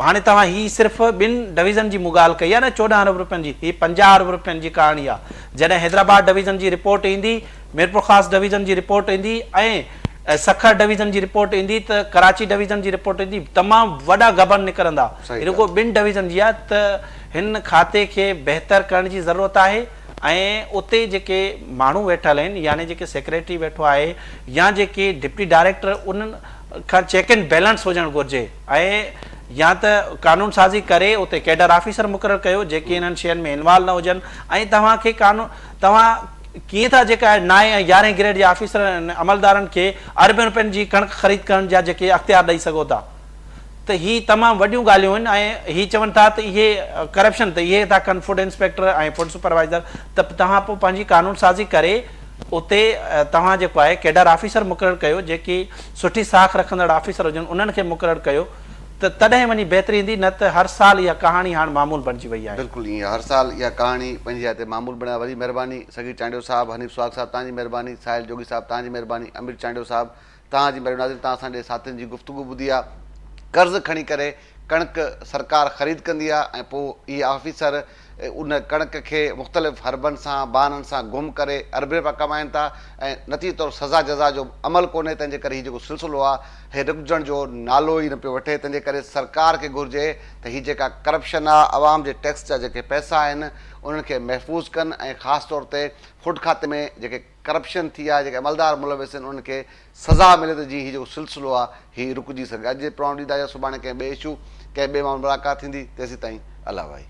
هاڻي توهان هي صرف ٻن ڊويزن جي مون ڳالهه ڪئي آهي نه 14 ارب روپين جي، هي 50 ارب روپين جي ڪهاڻي آهي. جڏهن حيدرآباد ڊويزن جي رپورٽ ايندي، ميرپورخاص ڊويزن جي رپورٽ ايندي ۽ سکر ڊويزن جي رپورٽ ايندي ته ڪراچي ڊويزن جي رپورٽ ايندي تمام وڏا غبن نڪرندا. هي رڳو ٻن ڊويزن جي آهي ته هن کاتي کي بهتر ڪرڻ جي ضرورت آهي ۽ اتي جيڪي ماڻهو ويٺل آهن يعني جيڪي سيڪريٽري ويٺو آهي يا جيڪي ڊپٽي ڊائريڪٽر انهن کان چيڪ اينڊ بيلنس هجڻ گهرجي ۽ يا ته قانون سازي ڪري اتي ڪيڊر آفيسر مقرر ڪيو جيڪي انهن شين ۾ انوالو نه هجن ۽ توهان کي قانون توهان ڪيئن ٿا جيڪا نائين ۽ يارهين گريڊ جي آفيسرن ۽ عملدارن کي اربين روپين جي ڪڻڪ خريد ڪرڻ جا جيڪي اختيار ڏئي سگهو ٿا ته هي تمام وڏيون ڳالهيون آهن ۽ هي چون ٿا ته اهي ڪرپشن ته اهي ٿا ڪن فوڊ انسپيڪٽر ۽ فوڊ سپروائيزر ته توهان پوء پنهنجي قانون سازي ڪري اتي توهان جيڪو آهي ڪيڊر آفيسر مقرر ڪيو جيڪي سٺي ساک رکندڙ آفيسر هجن انهن کي مقرر ڪيو ته تڏهن وڃي بهتري ايندي نه ته هر سال اها ڪهاڻي هاڻ معمول بڻجي وئي آهي. بلڪل ائين هر سال اها ڪهاڻي پنهنجي جاء تي معمول بڻيل آهي وڏي مهرباني صغير چانڊيو صاحب حنيف سهاڳ صاحب توهان جي مهرباني ساحل جوڳي صاحب توهان جي مهرباني امير چانڊيو صاحب توهان جي مهرباني ناظرين توهان اسان جي ساٿين جي گفتگو ٻڌي آهي قرض کڻي ڪري ڪڻڪ سرڪار خريد ڪندي آهي ۽ پوء اهي آفيسر ان ڪڻڪ کي مختلف حربن سان بهانن سان گم ڪري اربين رپيا ڪمائن ٿا ۽ نتيجي طور سزا جزا جو عمل ڪونهي تنهن جي ڪري هي جيڪو سلسلو آهي هي رڪجڻ جو نالو ئي نه پيو وٺي تنهن جي ڪري سرڪار کي گهرجي ته هي جيڪا ڪرپشن آهي عوام جي ٽيڪس جا جيڪي پئسا آهن انهن کي محفوظ ڪن ۽ خاص طور تي فوڊ کاتي ۾ جيڪي ڪرپشن ٿي آهي جيڪي عملدار ملوث آهن انهن کي سزا ملي ته جيئن هي جيڪو سلسلو آهي هي رڪجي سگهي اڄ جي پروگرام ڏيندا يا سڀاڻي ڪنهن ٻئي اشو ڪنهن ٻئي معاملي ملاقات ٿيندي تيسين تائين الله واهي.